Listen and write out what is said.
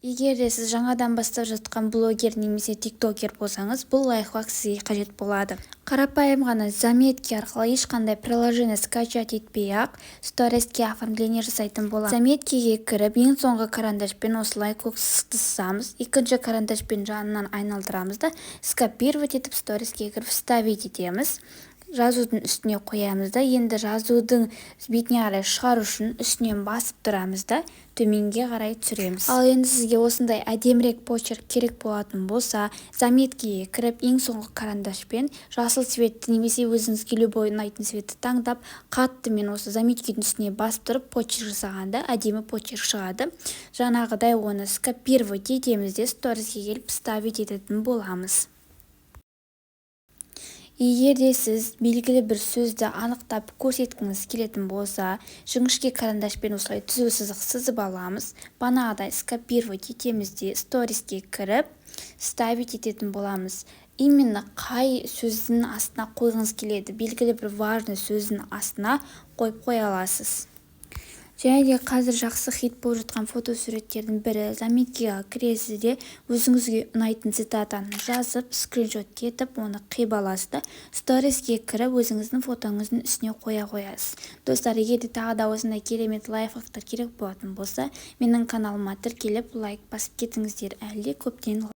Егер де сіз жаңадан бастап жатқан блогер немесе тиктокер болсаңыз, бұл лайфхак сізге қажет болады. Қарапайым ғана заметки арқылы, ешқандай приложение скачать етпей-ақ, сториске оформление жасайтын боламыз. Заметкиге кіріп, ең соңғы карандашпен осылай көк сызықты сызамыз. Екінші карандашпен жанынан айналдырамыз да, скопировать етіп, сториске кіріп, вставить етеміз. Жазудың үстіне қоямыз да, енді жазудың бетіне қарай шығару үшін үстінен басып тұрамыз да, төменге қарай түсіреміз. Ал енді сізге осындай әдемірек почерк керек болатын болса, заметкиге кіріп, ең соңғы карандашпен жасыл цветті немесе өзіңізге любой ұнайтын цветті таңдап, қаттымен осы заметкидің үстіне басып тұрып почерк жасағанда, әдемі почерк шығады. Жаңағыдай оны скопировать етеміз де, сториске келіп, вставить ететін боламыз. Егер де сіз белгілі бір сөзді анықтап көрсеткіңіз келетін болса, жіңішке карандашпен осылай түзу сызық сызып аламыз. Бағанағыдай скопировать етеміз де, сториске кіріп, вставить ететін боламыз. Именно қай сөздің астына қойғыңыз келеді, белгілі бір важный сөздің астына қойып қоя аласыз. Және де қазір жақсы хит болып жатқан фотосуреттердің бірі: заметкиға кіресіз де, өзіңізге ұнайтын цитатаны жазып, скриншот етіп, оны қиып аласыз да, сториске кіріп, өзіңіздің фотоңыздың үстіне қоя қоясыз. Достар, егер де тағы да осындай керемет лайфхактар керек болатын болса, менің каналыма тіркеліп, лайк басып кетіңіздер. Әлі де көптен